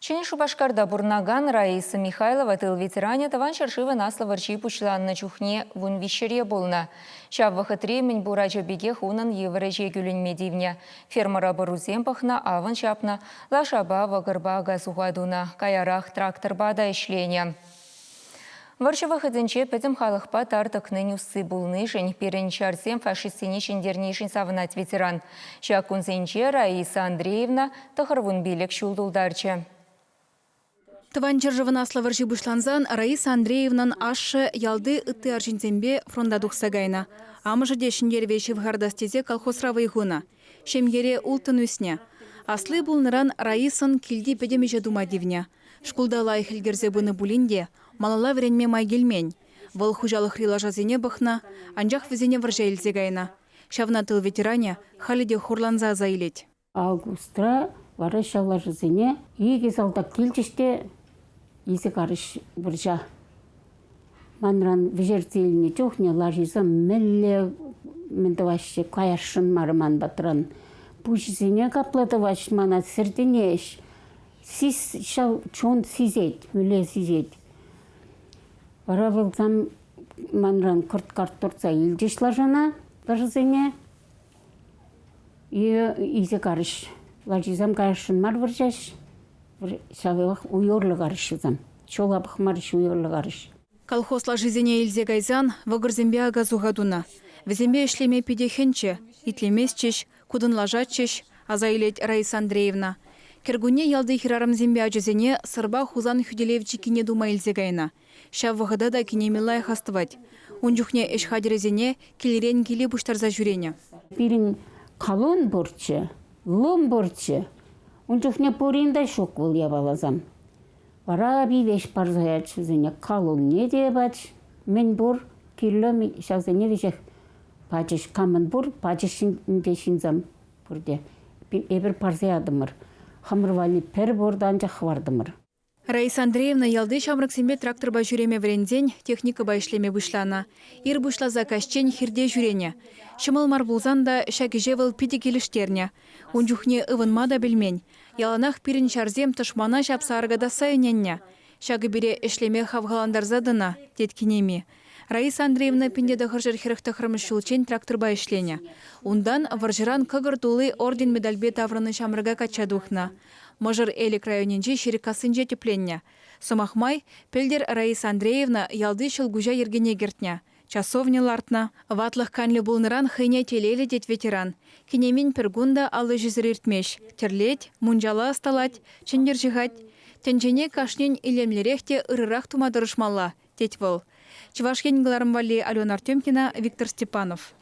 Ҫӗнӗ Шупашкарта пурӑнакан Раиса Михайлова тыл ветеранӗ Тӑван ҫӗршывӑн Аслӑ вӑрҫи пуҫланнӑ чухне 13-ре пулнӑ. Ҫав вӑхӑтри мӗнпур ача пекех унӑн йывӑр ӗҫе кӳлӗнме тивнӗ. Фермӑра пӑрусем пӑхнӑ, авӑн ҫапнӑ, лашапа, вӑкӑрпа ака-суха тунӑ, каярах тракторпа та ӗҫленӗ. Вӑрҫӑ вӑхӑтӗнче пӗтӗм халӑхпа тар тӑкнин усси пулнишӗн, пирӗн ҫарсем фашистсене ҫӗнтернишӗн савӑнать ветеран. Ҫак кунсенче Раиса Андреевна 95 ҫул тултарчӗ. Тӑван ҫӗршывӑн Аслӑ вӑрҫи пуҫлансан Раиса Андреевнан ашшӗ ялти ытти арҫынсемпе фронта тухса кайнӑ. Амӑшӗ те ҫӗнтерӗве ҫывхартас тесе колхозра вӑй хунӑ. Ҫемьере улттӑн ӳснӗ. Асли пулнӑран Раисӑн килти пӗтӗм ӗҫе тума тивнӗ. Шкулта лайӑх ӗлкӗрсе пынӑ пулин те малалла вӗренме май килмен. Вӑл хуҫалӑхри лашасене пӑхнӑ, анчах вӗсене вӑрҫа илсе кайнӑ. Ҫавна тыл ветеранӗ халӗ те хурланса аса илет. Августра вара ҫав лашасене икӗ салтак килчӗҫ те илсе карӗҫ вӑрҫа. Манран вӗҫертсе илнӗ чухне лашисем мӗнле мӗн тӑваҫҫӗ, каясшӑн мар ман патран. Пуҫӗсене капла тӑваҫ мана, сӗртӗнеҫ. Сис ҫав чун сисет, мӗнле сисет. Вара вӑл манран кӑрт-карт туртса илчӗҫ лашана, лашасене. Илсе карӗҫ. Лашисем каясшӑн мар вӑрҫаҫ. Ҫавах уй урлӑ карӗҫ вӗсем. Ҫула пӑхмарӗҫ, уй урлӑ карӗҫ. Колхоз лашисене илсе кайсан вӑкӑрсемпе ака-суха тунӑ. Вӗсемпе ӗҫлеме питӗ хӗнччӗ. Итлеместчӗҫ, кутӑнлашатчӗҫ, аса илет Раиса Андреевна. Кӗркунне ялти хӗрарӑмсемпе ачасене Сӑрпа Хусан хӳтӗлев чиккине тума илсе кайнӑ. Ҫав вӑхӑта та кинеми лайӑх астӑвать. Ун чухне ӗҫ хатӗрӗсене килрен киле пуҫтарса ҫӳренӗ. Пирӗн колонн пурччӗ, лум пурччӗ. Ун чухне пурин те ҫук вӑл япаласем. Вара веҫ парса ячӗ вӗсене, колонне те пач, мӗн пур кирлӗ ҫавсене веҫех пачӗҫ. Камӑн пур, пачӗҫ ӗнтӗ ҫынсем пурте. Эпир парса ятӑмӑр. Хамӑр валли пӗр пуртӑ анчах хӑвартӑмӑр. Раиса Андреевна ялти ҫамрӑксемпе тракторпа ҫӳреме вӗренсен техникӑпа ӗҫлеме пуҫланӑ. Ир пуҫласа каҫчен хирте ҫӳренӗ. Ҫӑмӑл мар пулсан та ҫак ӗҫе вӑл питӗ килӗштернӗ. Ун чухне ывӑнма та пӗлмен. Яланах пирӗн ҫарсем тӑшмана ҫапса аркатасса ӗненнӗ. Ҫакӑ пире ӗҫлеме хавхалантарса тӑнӑ, тет кинеми. Раиса Андреевна 1949 ҫулччен тракторпа ӗҫленӗ. Унтан вӑрҫӑран кӑкӑр тулли орден-медальпе таврӑннӑ ҫамрӑка качча тухнӑ. Мӑшӑр Элӗк районӗнчи Ҫирӗккассинче тӗпленнӗ. Сӑмах май, пӗлтӗр Раиса Андреевна ялти ҫӑлкуҫа йӗркене кӗртнӗ, часовня лартнӑ. Ватлӑх канлӗ пулнӑран хӑйне телейлӗ тет ветеран. Кинемин пӗр кун та ал ӗҫӗсӗр иртмест. Тӗрлет, мунчала ӑсталать, чӗнтӗр ҫыхать. Тӗнчене кашнин илемлӗрех те ырӑрах тума тӑрӑшмалла, тет вӑл. Чӑваш Ен кӑларӑм валли Алена Артемкина, Виктор Степанов.